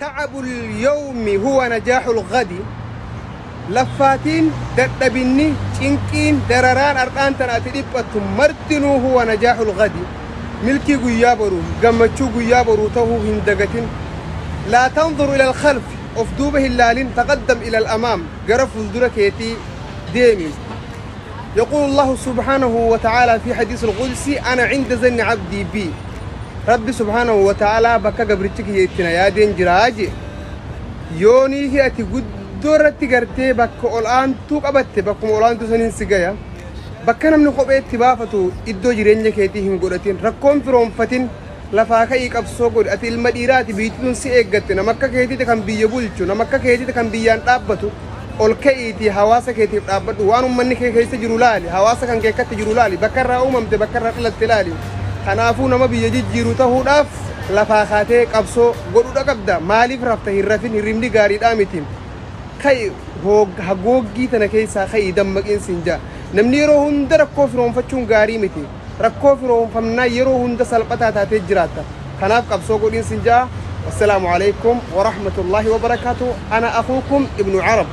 تعب اليوم هو نجاح الغد. Laffaatiin, dadhabinni, cinqiin, dararaan ardhaan tana ati dhiphattu martinuu هو نجاح الغد, milkii guyyaa boruu, gammachuu guyyaa boruu tahuu hin dagatin. لا تنظر إلى الخلف, of duuba hin laalin. تقدم إلى الأمام, gara fuuldura keetii deemi. يقول الله سبحانه وتعالى في حديث القدسي: أنا عند ظن عبدي بي. Rabbi سبحانه وتعالى bakka gabrichi kiyya itti na yaadeen jiraa jee. Yoonii ati guddoo irratti gartee bakka ol aantuu qabatte, bakkuma ol aantuu saniin si gaya. Bakka namni kophee itti baafatu iddoo jireenya keetii hin godhatin. Rakkoon firoonfatin, lafaa ka'ii qabsoo godhi. Ati ilma dhiiraati, biyyattiin si eeggatte. Nama akka keetiiti kan biyya bulchu, nama akka keetiiti kan biyyaan dhaabbatu. Ol ka'iitii hawaasa keetiif dhaabbadhu. Waan ummanni kee keessa jiru laali, hawaasa kan keekkatti jiru laali, bakka irraa uumamte, bakka irraa dhalatte laali. Kanaafuu nama biyya jijjiiru tahuudhaaf lafaa kaatee qabsoo godhuudha qabda. Maaliif rafta? Hin rafin, hirribni gaariidhaa miti. Ka'i, hagooggii tana keessaa ka'i, dammaqiinsi hin jaa. Namni yeroo hunda rakkoo firoonfachuun gaarii miti. Rakkoo firoonfamnaa yeroo hunda salphataa taatee jiraatta. Kanaaf qabsoo godhiinsi hin jaa. والسلام عليكم ورحمة الله وبركاته. أنا أخوكم ابن عرب.